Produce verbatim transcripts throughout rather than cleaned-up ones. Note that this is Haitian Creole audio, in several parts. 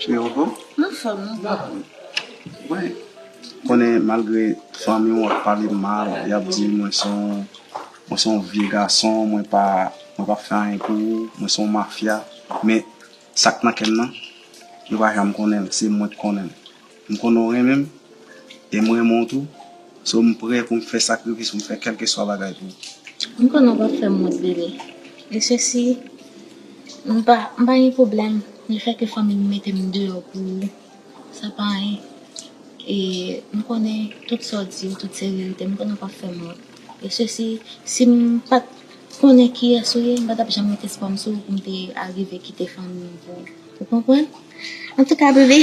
Yo, bon? Anfòm, anfòm. Mwen konnen malgre fanmi w ap pale m mal, y ap di mwen se yon, mwen se yon vye gason, mwen pa, mwen pa fè anyen pou ou, mwen se yon mafya. Men sa k nan kè m nan, yo pa janm konnen l, se mwen k konnen l. M konnen w renmen m, e m renmen w tou. So, m prè pou m fè sakrifis, pou m fè kèlkeswa bagay pou ou. M konnen w p ap fè m wont, bebe. E sesi, m pa, m pa gen pwoblèm. Lefètke fanmi m mete m deyò pou ou, sa pa anyen. E m konnen tout sa w di yo, tout se verite. M konnen w p ap fè m wont. E sesi, si m pa t konnen kiyès ou ye, m pa t ap janm met espwa m sou ou pou m te arive kite fanmi m pou ou. Ou konprann? Antouka, bebe,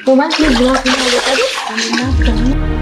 bon, m al met dlo pou m ale, tande? Ann nan, ann nan.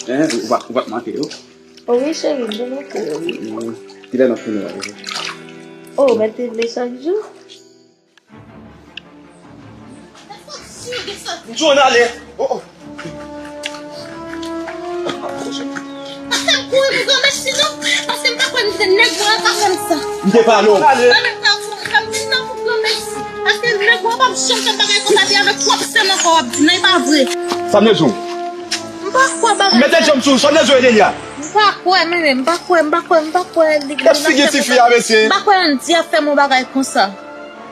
Hein, ou pa, ou pa t make yo? O wi, cheri, m te make yo, wi. Hmm, kilè n ap fini la, cheri? O, mwen te vle chak jou. M di w ann ale. Oh, oh. Pase m kouri pou granmèsi non, paske m pa kwè nèg mwen an ka fè m sa. M te pale w. Mwen menm nan pou, nan pou granmèsi. Paske nèg mwen p ap janm fè m bagay konsa, li avèk pwòp sè m ankò w ap di, non, e pa vre. Sa m te di w? M pa kwè bagay sa. Mete djanm sou, sa m te di w, Edelia. M pa kwè, men, men, m pa kwè, m pa kwè, m pa kwè li, li ap fè m bagay konsa. Kès figi tifi a, mesye? M pa kwè Andy ap fè m yon bagay konsa.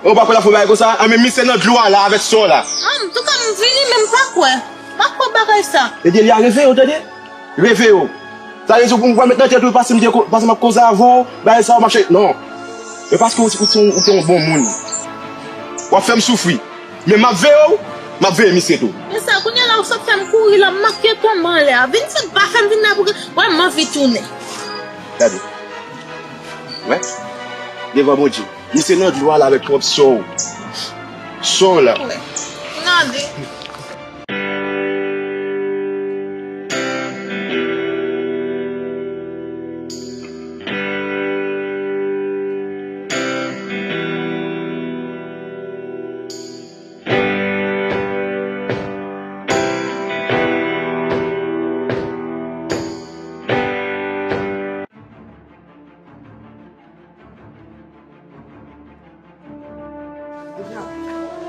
Ou pa kwè l ap fè yon bagay konsa? Anben, misye nan dlo a la avèk sè w la. Antouka, m vini, men m pa kwè. M pa kwè bagay sa. Edelia, reveye w, tande? Reveye w. Sa vle di pou m pral met nan tèt ou, paske m te ko-, paske m ap koze avè w, bagay sa yo mache. Non. E paske ou, ou, ou, ou te yon bon moun. W ap fè m soufri. Men m ap veye w, m ap veye misye tou. E sa, kounye a la, ou sot fè m kouri la, m make tonbe anlè a. Vin sot pa fè m vin la pou ke, wè, m anvi tounen. Gade. Wè. Devan Bondye. Misye nan dlo a la avèk twòp sè w. Sè w la. Wè. Gade.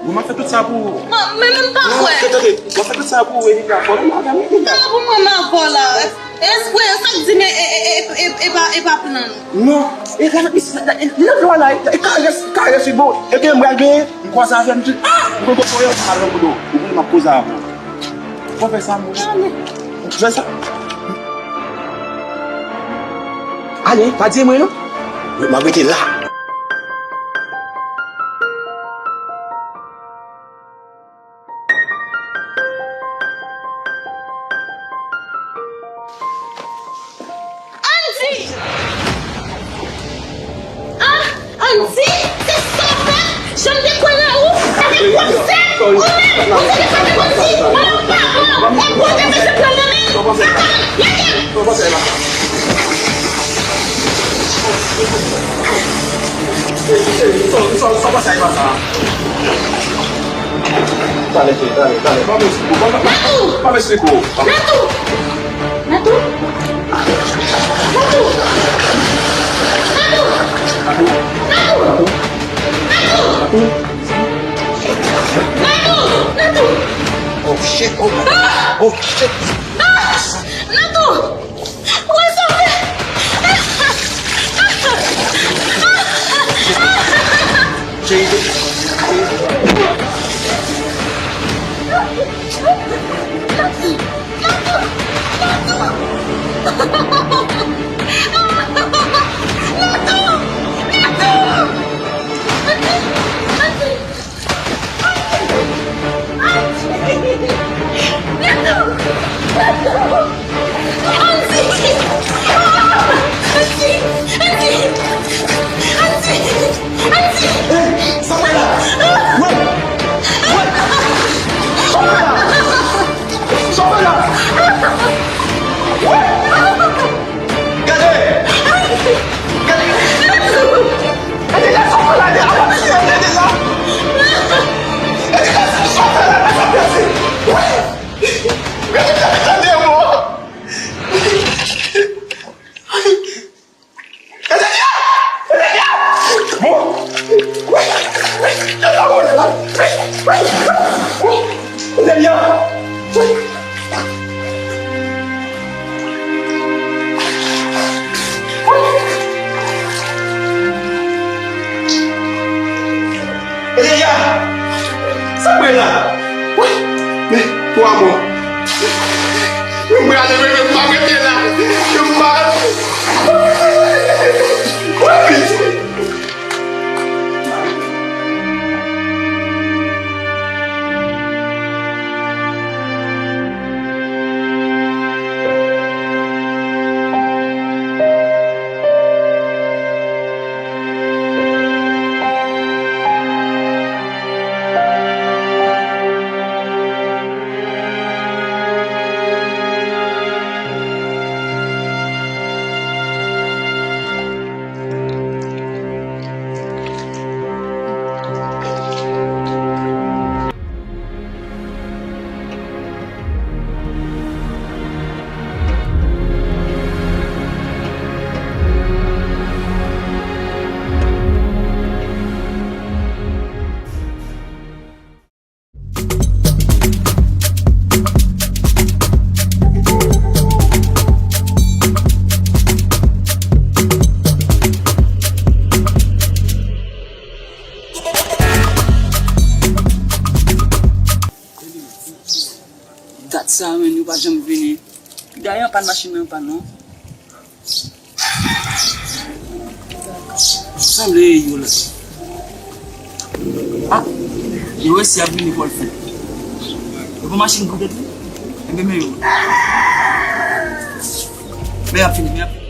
Wi, m ap fè tout sa pou ou. Non, men, men m pa kwè. Tande, tande, m ap fè tout sa pou ou, Erika. Fò nou madanm, Erika. Sa pou mwen m avè w la. Espre, sa k di, men, e, e, e, e, e pa, e pa plan nou. Non, e, e, e, li nan dlo a la, e, e, karès, karès, wi, bon. E ke m pral benyen, m kwaze avè m, m di, ah! M konn kote w ye, m pa nan kote w. Ou konnen m ap koze avè w. Fò fè sa, mon chè. Fè sa. Ale, pa di mwen non. M ap rete la. Andy! Ah! Andy, se sa w fè? Jan m te kwè nan ou, avèk pwòp sè, ou menm, ou te defann Andy, ou pa bon, e pou w te mete pran nan men m. Papa, lage m! Talè, talè, talè, pa m esplike w, pa m esplike w. Natou! Natou! Natou! Natou! Oh shit, oh my God. Oh shit. Natou! Mwen sove! Cheri, Hey, sa w fè la? Wè! Wè! Sa w fè la? Sa w fè la? Wè! Gade! Gade! Gade la, sa w fè la? Gade la, sa w fè la? Gade la, sa w fè la? Gade la, gade mwen! Gade la! Gade la! Bon! Gade la! Eya! Sa mwen la? Wi! Men, twa mwa. Mwen ale, men, men, m pa rete la. M pa. Wi! Dat sa, menm, yo pa janm vini. Dayè, anpàn machin nan, anpàn non. Sanble yo la. Ah, yo resi ap vini pou l fè. Yo pran machin pou tèt li. Enben, men yo. Men y ap fini, men y ap fini.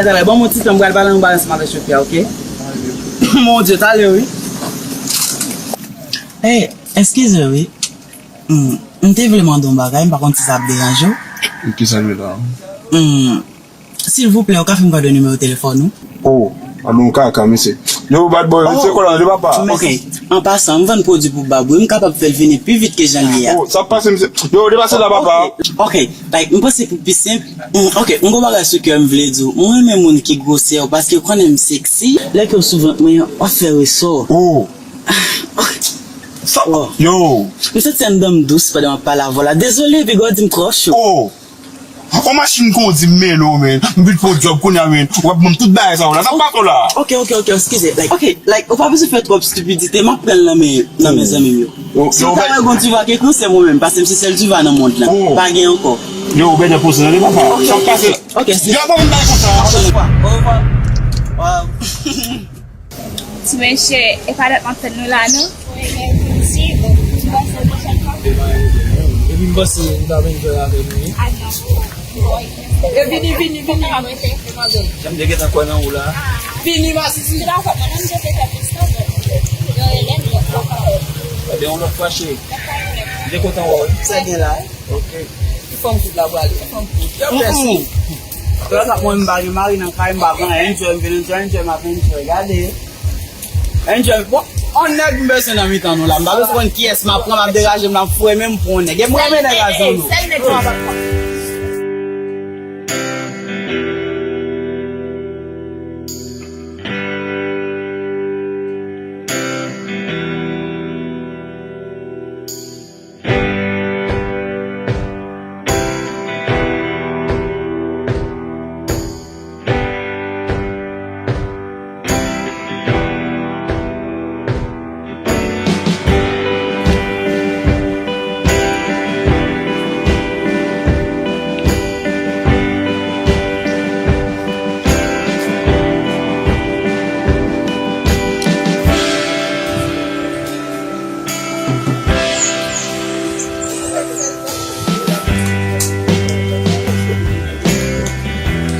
Talè, ban m yon ti tan, m pral pale anba ansanm avèk chofè a, oke? Mon Dye, talè, wi. Hey, eskize, wi. Hmm, m te vle mande yon bagay, m pa konn si sa ap deranje w. Kisa l ye la? Hmm, silvouplè, ou ka fè m gade nimewo telefòn ou? Oh, alon kaka, mesye. Yo, bad boy, se kolan de papa. Ok, an pasan, m vann pwodui pou bab, wi, m kapab fè l vini pi vit ke jan l ye a. Oh, sa ap pase, mesye. Yo, depase la, papa. Ok, ok, like, m panse pou pi senp. Mm, ok, m gon bagay sou kè m vle di w. Mwen renmen moun ki gwosè yo, paske ou konnen m seksi. Lè ke w sou vant mwen, w ap fè resò. Oh. Sa, yo. M santi anndan m dous pandan m ap pale avè w la. Dezole, piga w di m twò cho. Oh. On machin kondi m mennen w, men. M vin fè w djòb kounye a, men. W ap ban m tout bagay sa yo la. Sa pa to la. Ok, ok, ok, eskize. Like, ok, like, ou pa bezwen fè twòp stipidite. M ap pran l nan men, nan men zanmi m yo. Si w ta wè gon diva ke kounse mwen menm, paske m se sèl diva nan mond lan. Pa gen ankò. Yo, ou bènè poze nan li, papa. Sa k pase la? Ok, yo, pa vin bay konsa. Au revoir. Au revoir. Wow. Ti mesye, e pa dat m ap tann nou la, non? Wi, men si, bon, m panse pwochèn fwa. Epi m panse nou t ap enjoy avè nou, wi. Ah, non. Bon, e vini, vini, vini. Jan m te gentan kwè nan ou la. Vini, masisi. Se pa fòt mwen, non, m te fè plis nan zòn. Yo rele m, yo pa. Ebyen, yon lòt fwa, cheri. M te kontan wè w, wi. Sa gen la, wi. Ok. Ki fanm kout la prale? Ki fanm kout? Yo pèsi. Tò sa mwen m pa gen mari nan kay, m pa gen anyen, enjoy, m vin enjoy, enjoy, m ap enjoy. Gade. Enjoy. Bon, on nèg m bezwen nan mitan nou la. M pa bezwen konn kiyès m ap pran, m ap deraje m, m ap foure men m pou on nèg. E m renmen nèg a zanmi. Sèl nèg sa w ap pran.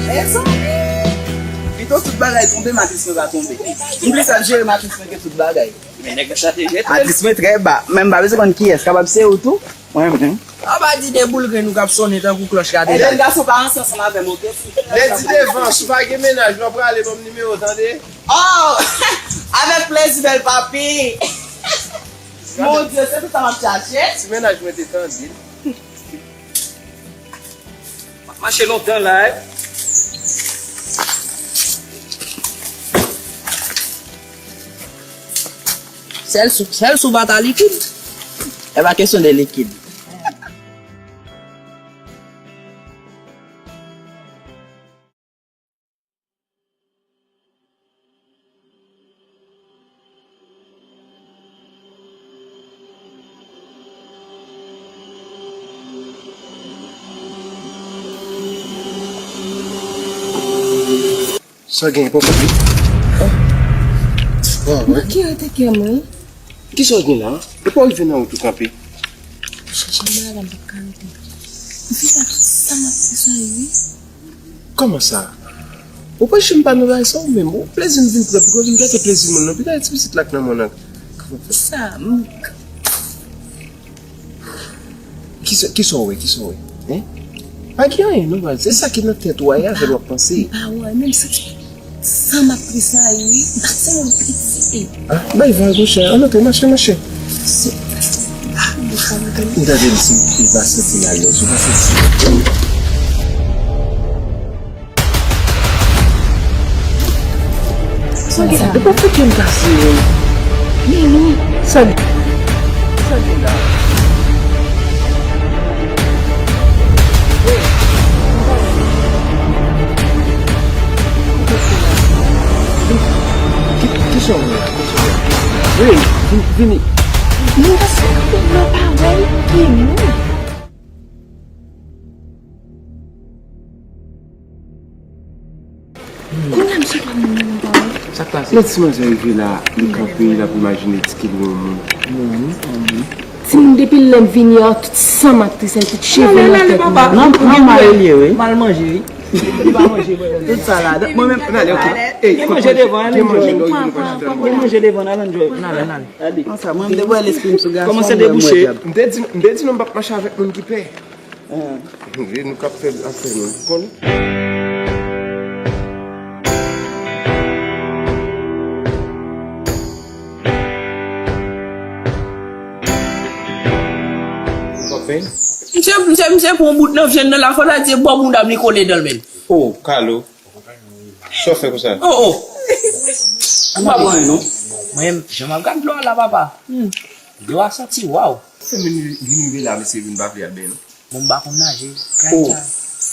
Mezanmi! Pito tout bagay tonbe, matris mwen pa tonbe. M plis ap jere matris mwen ke tout bagay. Men nèg la chante nèt. Matris mwen trè ba, men m pa bezwen konn kiyès, kapab se ou tou. Mwen menm. An pa di de boul grenn ou k ap sonnen tankou klòch katedral. E jèn gason pa ranse ansanm avè m, oke? Ledi devan, si w pa gen mennaj, lè w prale, ban m nimewo, tande? Oh! Avèk plezi, bèl papi! Mon Dye, se tout sa m ap chache. Si mennaj mwen te tande l. M ap mache lontan la, wi. Sèl sou, sèl sou bata likid. E pa kesyon de likid. Sa gen, papa? Ah. Ah, wè. Ki rete kè mwen? Kisa w gen la? E pa w rive nan wout ou kanpe? Chèche madanm m p ap ka rete. M fin fè tout sa m ap fè sa yo, wi. Kòman sa? Ou pa janm pa nan bagay sa ou menm. Ou plezi m vin pran, piko vin gate plezi moun nan. Pita ti pitit la k nan mwen nan. Kòman fè? Sa, m Kisa, kisa w wè, kisa w wè? Hein? Pa gen anyen, non, baz. Se sa ki nan tèt ou a, e avè l w ap panse. M pa wè, menm si ti san m ap tresayi, wi. M pa se yon piti. Ah, bay vag, monchè. Ann antre, mache, mache. Se, ah, m pa wè. M tande li, si li pa santi l alèz, ou pa santi. Sa gen la? E pa fouti m kase yo. Mimi. Sa gen? Sa gen la? Ki, ki, kisa w wè la? Kisa w wè? Vini, vini, vini. Mwen pa se kanpe nan pawòl Mimi. Kounye a misye pa moun nan nan pawòl. Sa k pase? Lè ti manzè rive la, li kanpe, l ap imajine ti kibri yon moun. Timoun, depi lè m vini an, tout san m ak trisèl, tout cheve nan tèt mwen. Nan, nan mal li ye, wi. Mal manje, wi. Li pa manje, wi. Tout sa la. Mwen menm, mwen ale, ok. Ey, gen manje devan, al enjoy. Gen manje devan, al enjoy. N ale, n ale. Gade. Konsa, mwen, m te bwè lespri m sou gason, kòmanse debouche. M te di, m te di nou m p ap mache avèk moun ki pè. Ah. Vye nou k ap fè afè nou, ou konnen. Misye, misye, misye pran bout nan vyann nan la, fò ta di bò bounda m li kole dan l menm. Oh, Kalo. Sa w fè konsa? Oh, oh. Ou pa pran non. Mwen, jan m ap gad dlo a la, papa. Hmm. Dlo a santi, waw. Se vin, vin rive la, mesye vin pa vle al benyen non. Bon, m pa konn naje. Oh.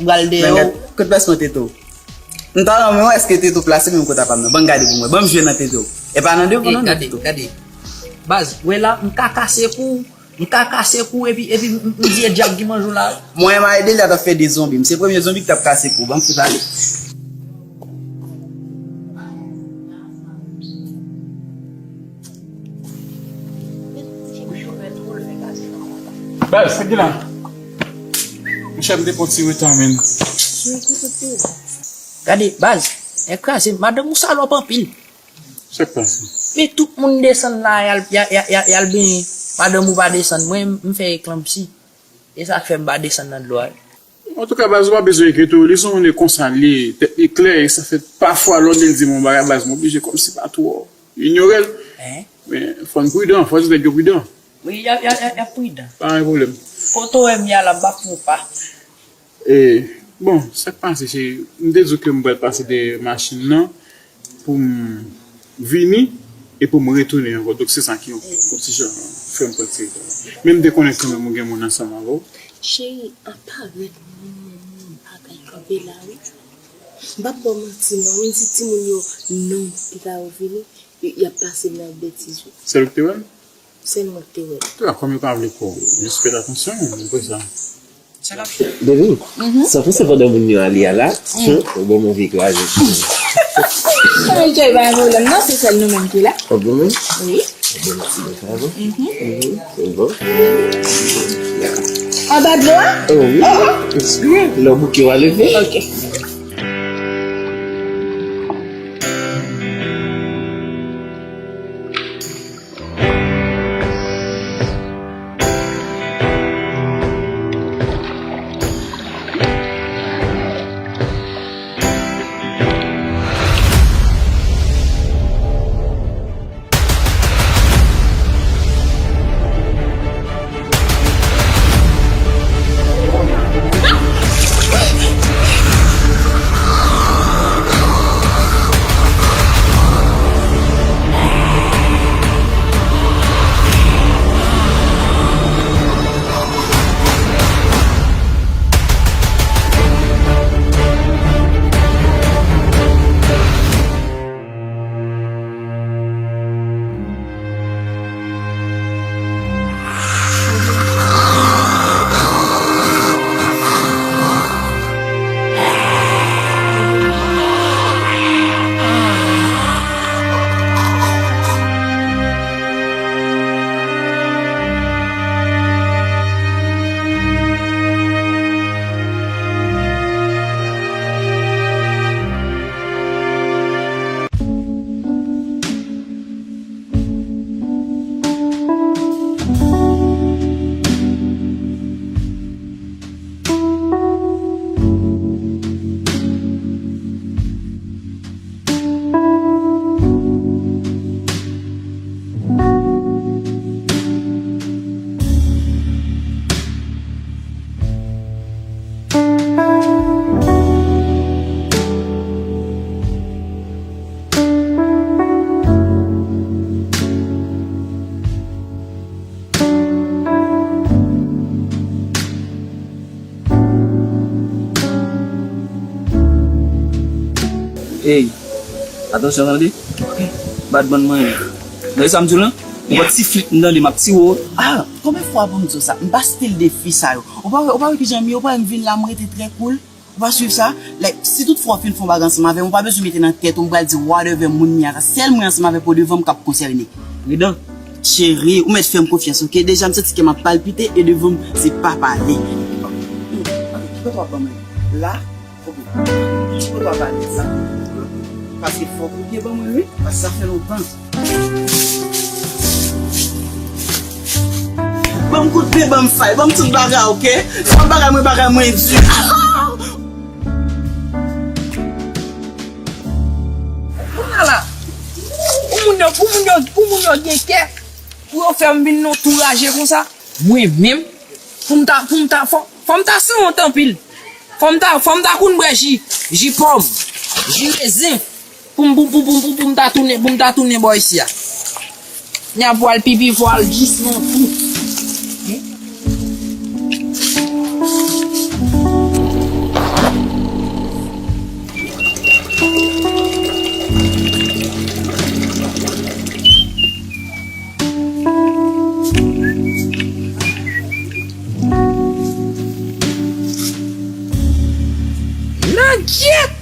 M pral dèyè w. Kote plas mwen, Teto? M ta renmen wè èske Teto plase menm kote a pa m nan. Ban m gade pou m wè. Ban m jwe nan Teto. E pa nan devan non, nan Teto. Gade, gade. Baz, wè la, m ka kase kou, m ka kase kou, epi, epi m, m, m di e dyab ki manje w la. Mwen, m a ede l, l ap fè de zonbi. M se premye zonbi ki t ap kase kou. Ban m fout ale. Baz, sa k gen la? Monchè, m te pran ti reta, menn. Gade, baz, nèg kraze, madanm ou salòp anpil. Sa k pase? Men tout moun desann la, y al, y a, y a, y a, y al benyen. Madanm ou pa desann. Mwen, m fè eklanpsi. E sa k fè m pa desann nan dlo a. Antouka, baz, ou pa bezwen enkyete w. Li se yon moun konsa l ye, tèt li klè, e sa fè pafwa lòt lè l di m yon bagay, baz, m oblije kòmsi pa twò inyore l. Men, fò n pridan, fò di nèg yo pridan. Wi, y a, y a, y a, y a pridan. Pa gen pwoblèm. Kote w wè m ye a la, m pa fè w pa. E, bon, sa k pase, se, m te di w ke m pral pase dèyè machin nan pou m vini e pou m retounen ankò. Donk, se sa ki yon, yon ti jan fè m pran ti reta. Men m te konnen kanmenm ou gen moun ansanm avè w. Cheri, apa rèd moun, moun, moun bagay kanpe la, wi. M p ap ba w manti, non. M di timoun yo non, pita yo vini, y, y ap pase m nan betiz, wi. Sèl ou k te wè l? Sèl mwen k te wè l. Antouka, kòm yo pa vle kwè w, jis fè atansyon, apre sa. Sa k ap fèt? Baby, san panse pandan moun yo ale a la, hmm, ou ban m anvi kraze. Sa men jay pa gen pwoblèm, non, se sèl nou menm ki la. Ou bon menm? Wi. Bon, mèsi, bon travay. Mhm. Mhm, se bon. Anba dlo a? Oh, wi. Oh, oh. Lè w bouke, w a leve. Ok. Ey, atansyon tande. Ok. Bad man mwen. Tande sa m di w lan? Ou pa ti flit m tande, m ap tiye w. Ah, konbyen fwa pou m di w sa? M pa stil de fi sa yo. Ou pa wè, ou pa wè kijan m ye, ou pa wè m vin la, m rete trè cool. Ou pa swiv sa? Like, si tout fwa w fin fè yon bagay ansanm avè m, ou pa bezwen mete nan tèt ou, m pral di whatever moun m ye a, sèl mwen ansanm avè w devan m k ap konsène. Pridan. Cheri, ou mèt fè m konfyans, ok? Deja m santi kè m ap palpite e devan m, se pa pale. Ok, ki kote w ap ban mwen? La? Ok. Ki kote w ap pale sa? Paske fòk ou byen ban mwen, wi. Paske sa fè lontan. Ban m kout pye, ban m fay, ban m tout bagay, ok? Fò bagay mwen, bagay mwen di. Ah! Kounye a la, pou moun yo, pou moun yo, pou moun yo gen kè, pou yo fè m vin nan touraje konsa. Mwen menm, pou m ta, pou m ta, fò, fò m ta sanwont anpil. Fò m ta, fò m ta konn bwè ji, ji pòm, ji rezen. Pou m, pou, pou, pou, pou, pou m ta tounen, pou m ta tounen bò isi a. N ap pral pipi, pral jis nan tou. Nan gyèt!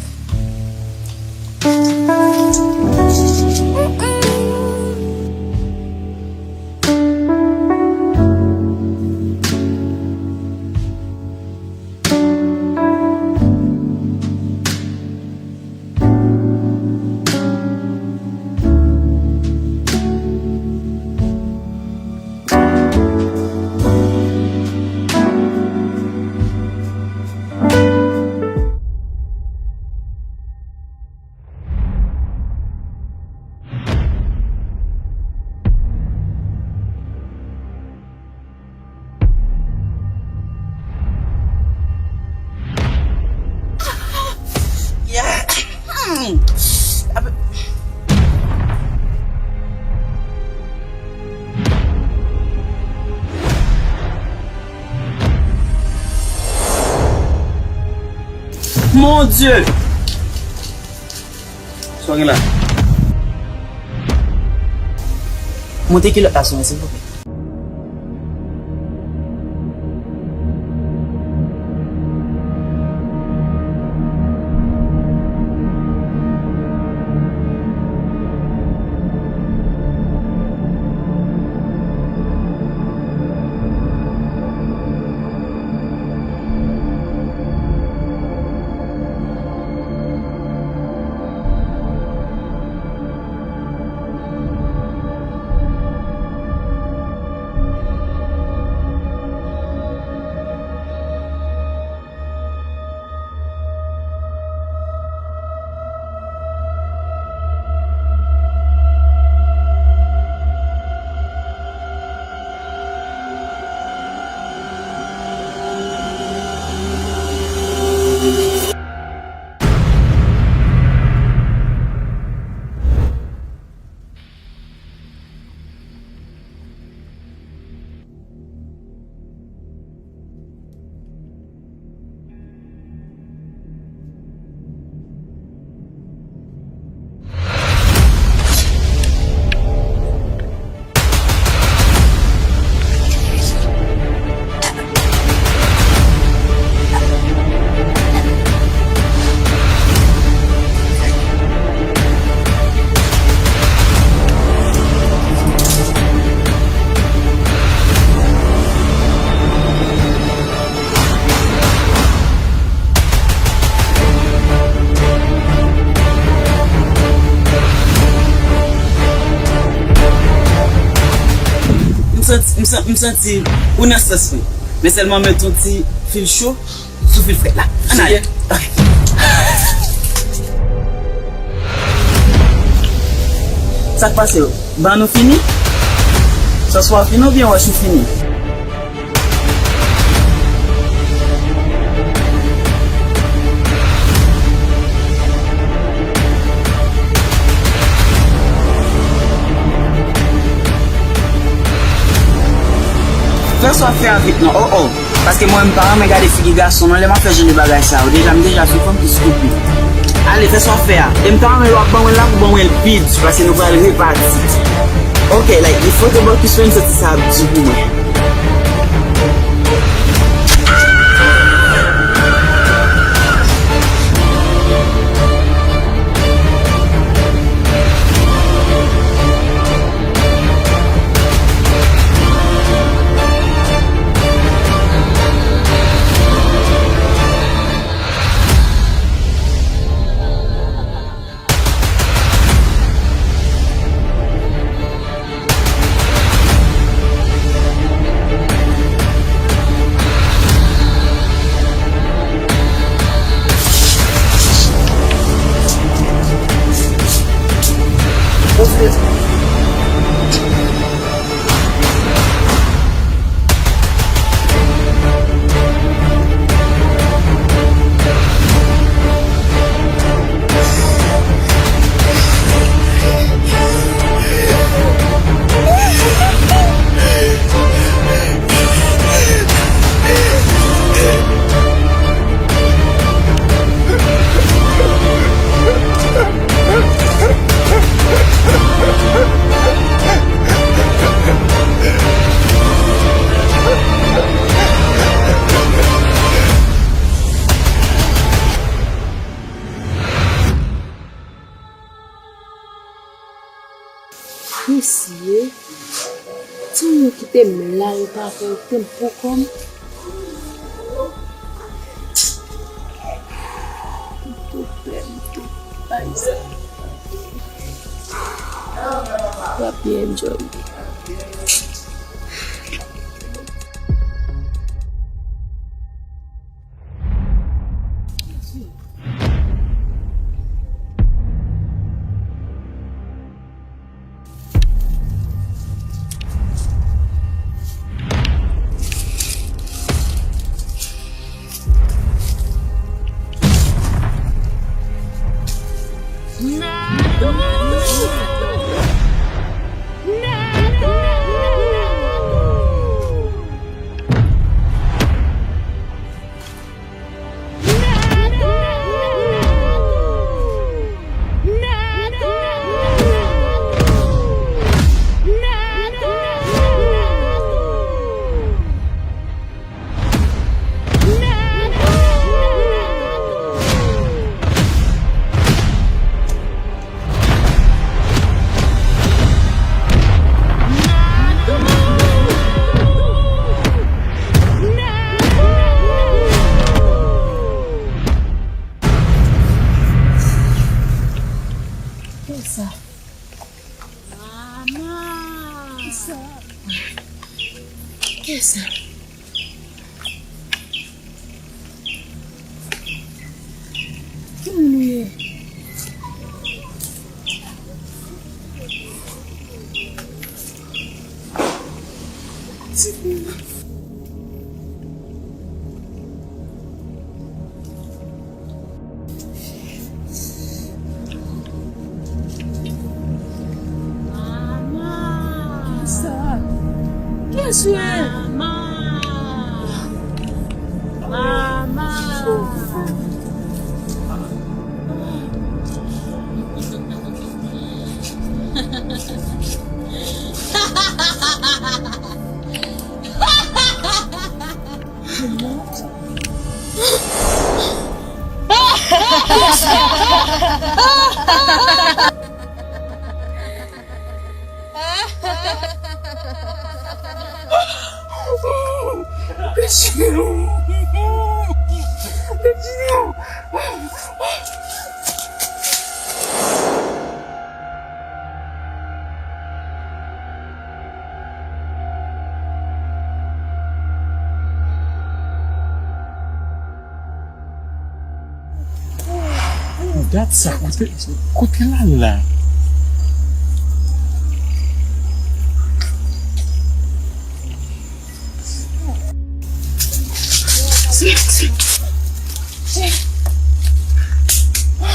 Mon Dieu! Sa w gen la? Monte kilòt la sou mwen, silvouplè. M santi, m san-, m santi ou nan sans mwen. Men sèlman met yon ti fil cho sou fil frèt la. Ann ale. Ok. Sa k pase yo? Ban nou fini? Sòs pa w fini oubyen wòch ou fini? Fè sa w ap fè a vit non, oh oh. Paske mwen, m pa renmen gade figi gason non, lè m ap fè jan de bagay sa yo. Deja, m deja sou fanm ki stupid. Ale, fè sa w ap fè a. E m ta renmen lè w ap ban mwen l la pou ban mwen l pi di, paske nou pral repati. Ok, like, li foto bò ki sou m, santi sa ap di pou mwen. Mesye, timoun yo kite m la, yo pa fè okenn pwokòm. M tou pè, m tou bay sa. W ap byen enjoy. Kisa? Mama! Kisa? Kisa? Ki moun ou ye? Ti fi. Mama! Kisa? Kiyès ou ye? Mama! Mama! Dat sa, kote, kote l al la?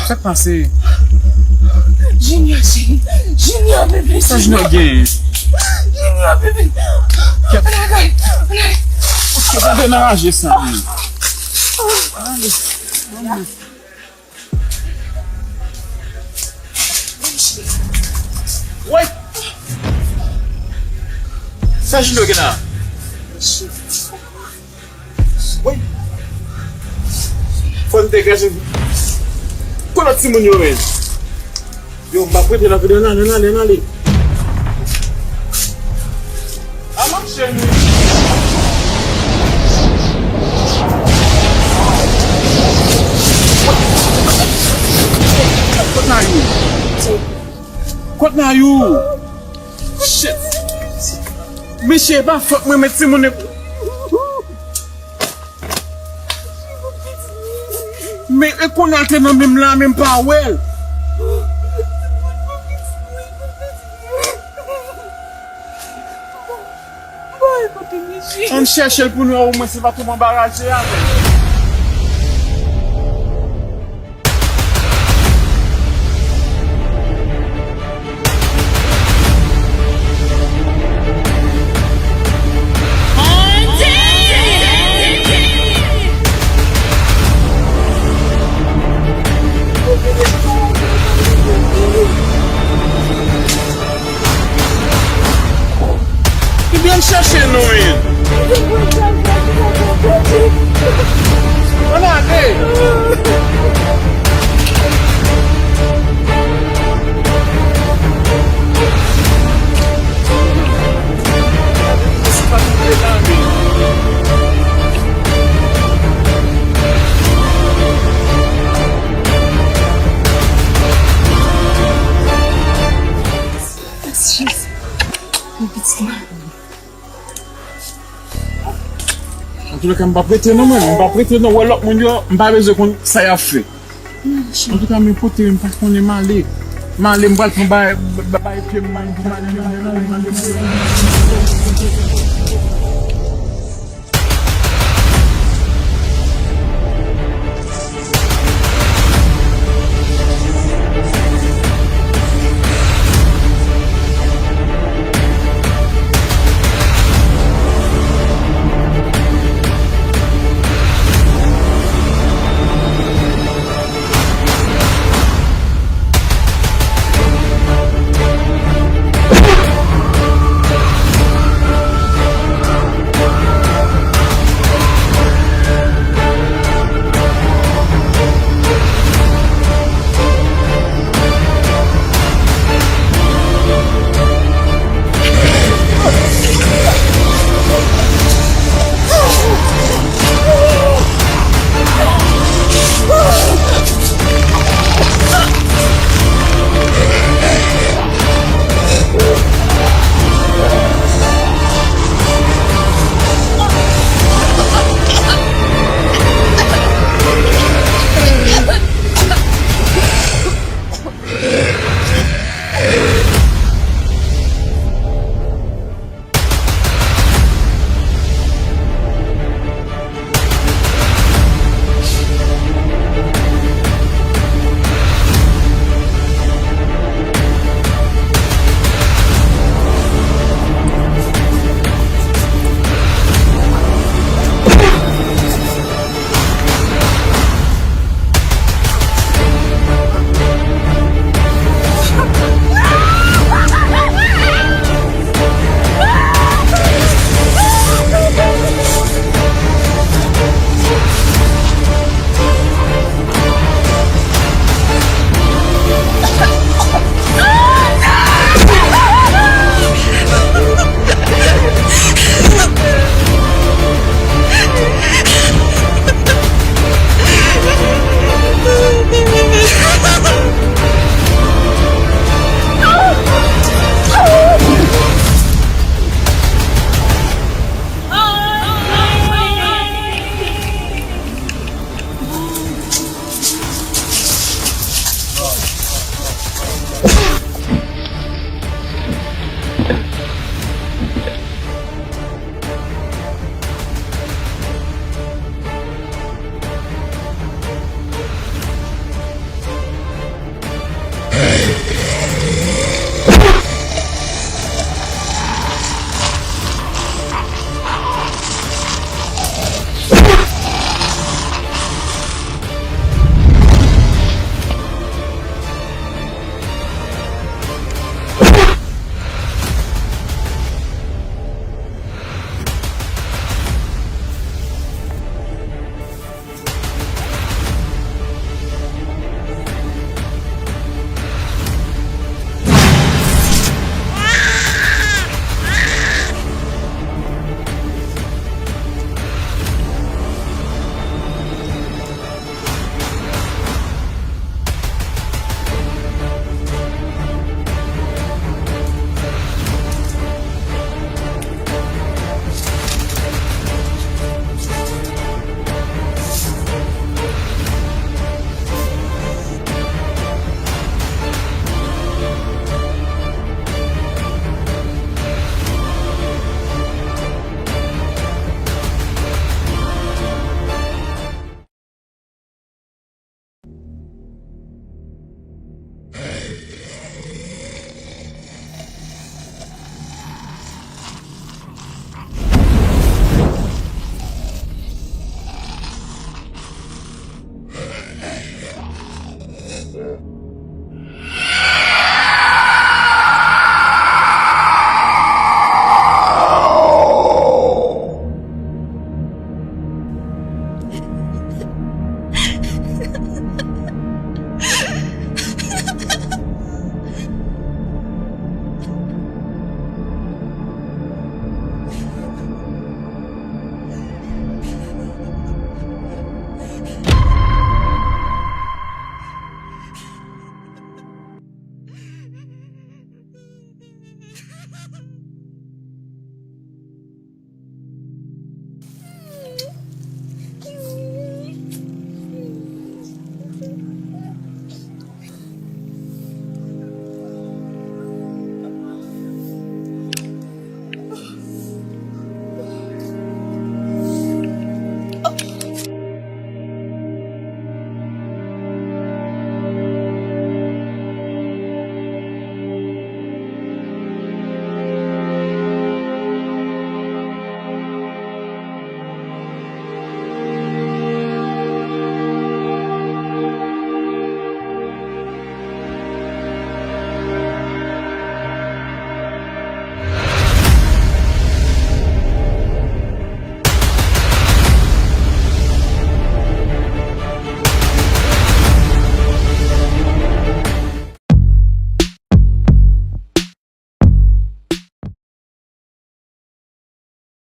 Sa k pase? Junior, Junior, bebe. Sa Junior gen? Junior, bebe. Kèt. Ann al, ann al. Kèt, antre nan raje sa. Ale. Woy! Sa Julio gen la? Woy! Fò n te gaje. Kote lòt timoun yo, men? Yo, m p ap rete nan vide, n ale, n ale, n ale. A mache nou. Kot Nayou? Kot Nayou? Shit. Mesye, e pa fòt mwen, men timoun e Men e kounye a l te nan men m la, men m pa wè l. Ann chèche l pou n wè omwen se pa tou anba raje a. Ebyen, n chèche nou, wi. Ann ale. Antoulèka, m p ap rete non, mwen. M p ap rete non. Wè lòt moun yo, m pa bezwen konn sa y ap fè. Antouka, men kote m pa konnen m ale. M ale, m pral pran bay, bay, bay pye m, m ale, m ale, m ale, m ale, m ale.